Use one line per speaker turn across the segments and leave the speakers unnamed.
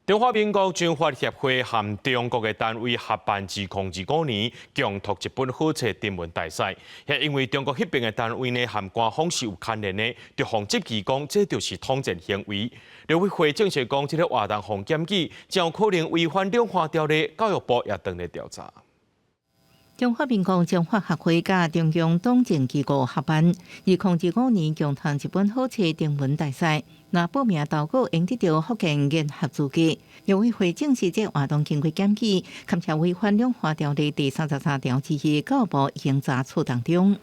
中華民國中華協會和中國的單位合辦2025年共讀一本好冊徵文大賽，因為中國彼邊的單位呢和官方是有牽連的，就予質疑講這就是統戰行為。陸委會證實講，這个活動予檢舉，將可能違反兩岸條例，教育部也正咧調查。
中華民國中華學會佮中共黨政機構合辦，2025年共讀一本好冊徵文大賽，若報名投稿會得著福建研學資格。陸委會證實這活動經過檢舉，堪稱違反兩岸條例第33條之一，教育部已經查處當中。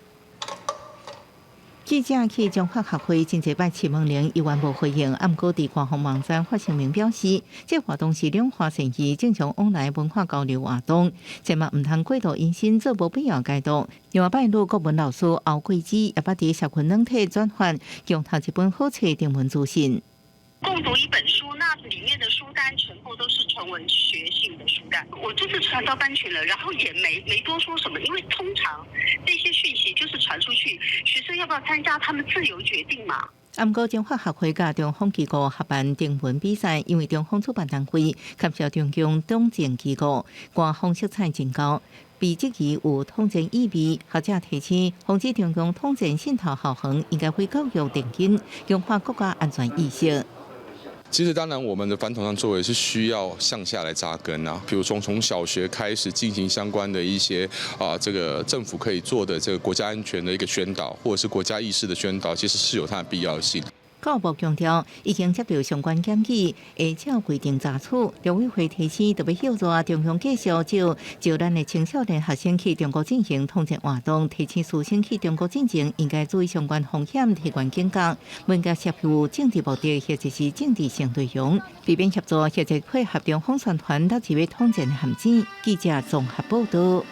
記者去中華學會真濟擺敲門鈴，猶原無回應。啊，毋過佇官方網站發聲明表示，這活動是兩岸善意正常往來文化交流活動，千萬毋通過度引申做無必要解讀。另外，拜六國文老師歐桂芝也捌佇社群軟體轉發共讀一本好冊徵文資訊。
共讀一本書，那裡面的書單全部都是純文學性的書單。我就是傳到班群了，然後也沒多說什麼，因為通常這些訊息就是傳出去，學生要不要參加，他們自由決定嘛。
啊，毋過中華學會佮中方機構合辦徵文比賽，因為中方主辦單位牽涉中共黨政機構，官方色彩真高，被質疑有統戰意味。學者提醒，防止中共統戰滲透校園，應該會教育定根，強化國家安全意識。
其實當然，我們的反統戰作為是需要向下來扎根啊，比如說從小學開始進行相關的一些啊，這個政府可以做的這個國家安全的一個宣導，或者是國家意識的宣導，其實是有它的必要性。
教育部強調，已經接到相關檢舉，會照規定查處。陸委會提醒，特別協助中共繼續招招咱的青少年學生去中國進行統戰活動，提醒師生去中國進前應該注意相關風險，提懸警覺，毋應該攝入政治目的或者是政治性內容，避免協助或者配合中方宣傳導入統戰的陷阱。記者綜合報道。